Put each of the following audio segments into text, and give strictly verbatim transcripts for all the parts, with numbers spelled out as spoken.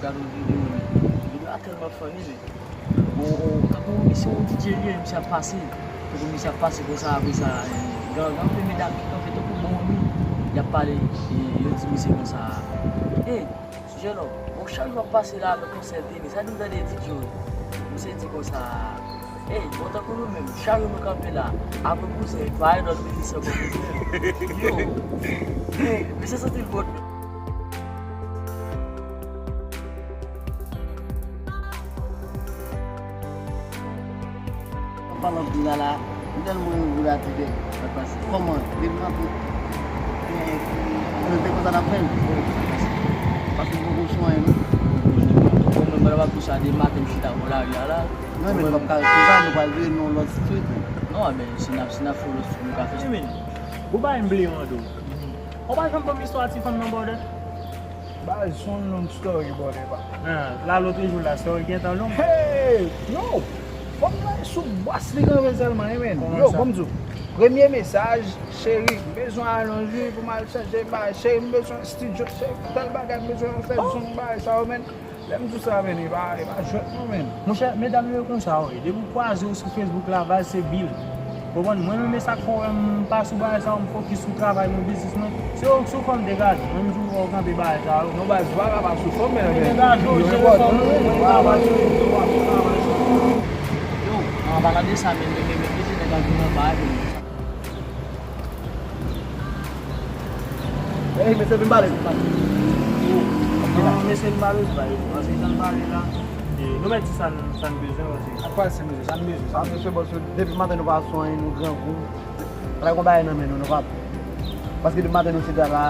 Gade yon videyo li. Videyo a tèlman funny, men. Bon, bon, bon, misye yon D J li ye, misye ap pase. Tankou misye ap pase konsa, apre sa, eh, gen, gen anpil medam ki kanpe tankou bon moun. Y ap pale, eh, yo di misye konsa, "Ey, jennonm, bon, chak jou w ap pase la avèk yon sèl teni, sa di m tande D J yo." Misye di konsa, "Ey, bon, tankou nou menm, chak jou nou kanpe la, apre kouzen, pa gen lòt mizisyen konpozè." Yo, misye santi l bon. An palan de la la, m tèlman ri pou la tande. Kòman? Depi m antre. Mwen te kontan ap fè l. Paske m poko sou anyen non. Mwen menm mwen pa pou sa de maten m chita bò lari a la. Non, men nou p ap ka konsa, nou pral vire nan yon lòt street. Non, men si n ap, si n ap fè yon lòt street, nou ka fè sa. Ou bay m bliye yon do. Ou pa janm ban m istwa ti fanm nan bòdè? Baz, se yon long story, brother, pa. Ah, la, lòt jou la, story gentan long. Hey! Yo! Fanm nan sou bòs li kanpe sèlman, wi, men. Yo, ban m di w. Premye mesaj, cheri, m bezwen alonj, wi, pou m al chanje bagay. Cheri, m bezwen estidyo, cheri, tèl bagay, m bezwen fè zong bagay sa yo, men. Lè m di w sa, men, e pa, e pa jwèt, non, men. Monchè, medam yo konsa, wi. Depi w kwaze yo sou Facebook la, baz, se bil. Konprann? Mwen menm, e sa k fè w wè m pa sou bagay sa yo, m fokis sou travay mwen, biznis mwen. Se w, se w fè m degaje. Mwen, m toujou wè w kanpe bagay sa yo. Non, baz, ou pa ka pa sou fòm, men, men, degaje w, jere kò w, mwen, mwen, travay, travay. Yo, an palan de sa, men, men, men, men, men, nèg ap vin anba, men. Ey, mesye, vin pale, vin pale. Non, mesye, vin pale, vin pale. Paske jan l pale la, e, nou mèt di sa n, sa n bezwen, paske. Ak pa se mesye, sa n bezwen, sa n bezwen, paske depi maten nou pa swen, nou grangou. Fòk gon bagay nan men nou, nou pa. Paske depi maten nou chita la,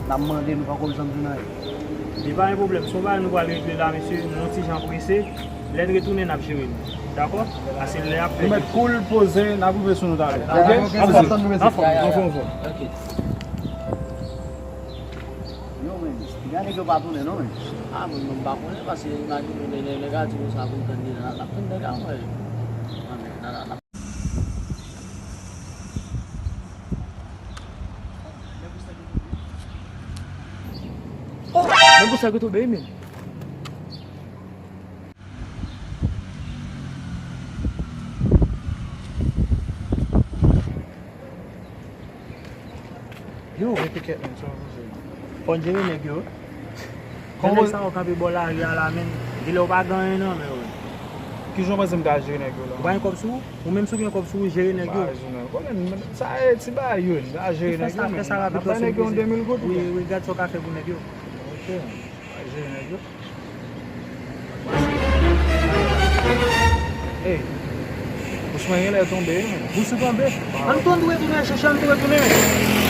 n ap mande, nou poko janm jwenn anyen. Li pa gen pwoblèm, se yon bagay nou pral regle la, mesye, nou yon ti jan prese. Lè n retounen, n ap jere l. Dakò? Pase lè ap fè. Nou mèt koul, poze, n ap rive sou nou talè. Oke? Anfòm, anfòm, anfòm. Oke. Yo, men, piga nèg yo pa tounen, non, men. A, mwen menm, m pa konnen, paske imajine w, nèg, nèg a di konsa pou m tann li la, l ap tann nèg a, mwen. A, men, la, la, la. Oh! Men pou sa ki tonbe, men. Yo, men pikèt, men, sa w panse? Fò n jere nèg yo. Jan nèg sa yo kanpe bò lari a la, men, genlè w pa gen anyen nan men w. Kijan w panse m ka jere nèg yo la? Ou pa gen kòb sou ou? Ou menm si w gen kòb sou ou, jere nèg yo. Ba, jounen. Bon, men, sa e ti bagay yo, n ka jere nèg yo, men. Fè sa rapid, n ap bay nèg yo yon de mil goud. Wi, wi, gad sa w ka fè pou nèg yo. Ok, n ap jere nèg yo. Ey, bous mwen genlè tonbe, wi, men. Bous ou tonbe? Ann tou retounen chèche, ann tou retounen.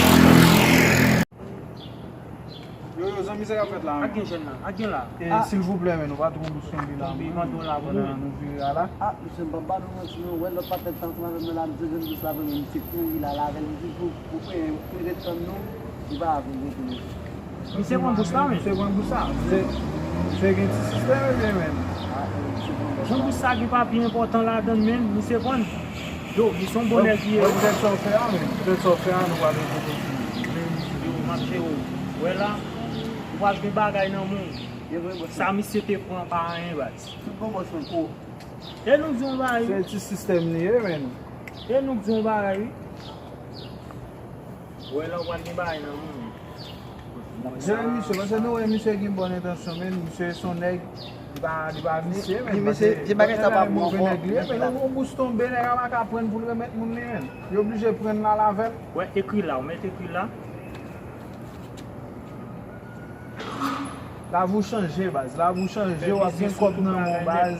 Yo, yo, zanmi, sa k ap fèt la, men? Ak gen jèn la, ak gen la. E, silvouplè, men, nou pa twò bous tonbe la, men. Tonbe, pantalon la, pandan nou vire a la. A, mesye, m p ap ba nou manti, non, wè lòt patnè k t ansanm avè m nan la, misye jwenn bous la, men misye kouri la, l avè l, misye pou, pou fè, pou ret tann nou, li pa vin retounen. Misye pran bous la, men. Misye pran bous la. Misye, misye gen ti sistèm, ebyen, men. Jan bous sa gen papye enpòtan ladan l, men, misye pran. Yo, misye yon bon nèg li ye. Poutèt sa w fè a, men. Poutèt sa w fè a, nou pral repoze sou li. Yo, m ap jere w. Wè la, ou pral gen bagay nan men w. Sa misye te pran pa anyen, baz. Tout bon bòs mwen ko. E nou k di yon bagay. Se ti sistèm li ye, men. E nou k di yon bagay, wi. Wè la, w pral gen bagay nan men w. Jere misye, paske nou wè misye gen bòn entansyon, men misye se yon nèg, li pa, li pa visye, men. Li visye, paske ti bagay sa pa bon ankò. Nèg li ye, men yon, yon bous tonbe, nèg a pa ka pran l pou l remèt moun li, men. Li oblije pran l al avè l. Wè, ekri la, ou mèt ekri la. Lavi w chanje, baz. Lavi w chanje, w ap gen kòb nan men w, baz.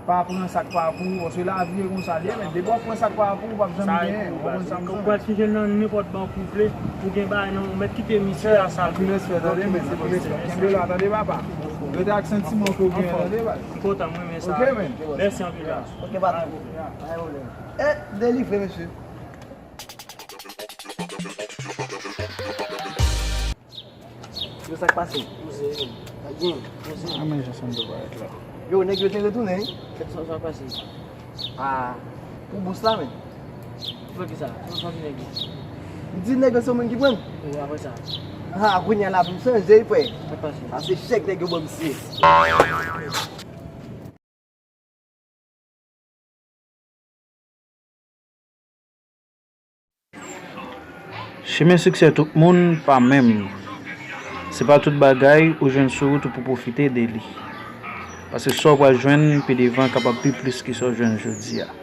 Pa pran sa k pa pou ou, paske lavi e konsa li ye, men depi w ap pran sa k pa pou ou, w p ap janm genyen. Ou konprann sa m di w? Ou pral chanje nan nenpòt bank ou vle, ou gen bagay nan men w, mèt kite misye a sa l vle. Anpil respè, tande, men, anpil respè. Kenbe la, tande, papa. Rete ak santiman ke w genyen, tande, baz. M kontan, m renmen sa. Ok, men. Mèsi anpil, baz. Ok, patron. Pa gen pwoblèm. E, delivre, mesye. Yo, sa k pase? Poze, yo. Pa gen, poze. A, men jan sa m te parèt la. Yo, nèg yo te retounen, wi. Kèt sa, sa k pase? A, pou bous la, men. Pou fè kisa? Pou fè ki nèg yo? M di nèg yo se yon moun ki pran. Wi, apre sa? Ha, kounye a la pou m chanje, wi, frè. Sa se chèk nèg yo ban misye. Chemen siksè tout moun pa menm. Se pa tout bagay ou jwenn sou wout ou pou pwofite de li. Paske sa w pral jwenn pi devan kapab pi plis ke sa w jwenn jodi a.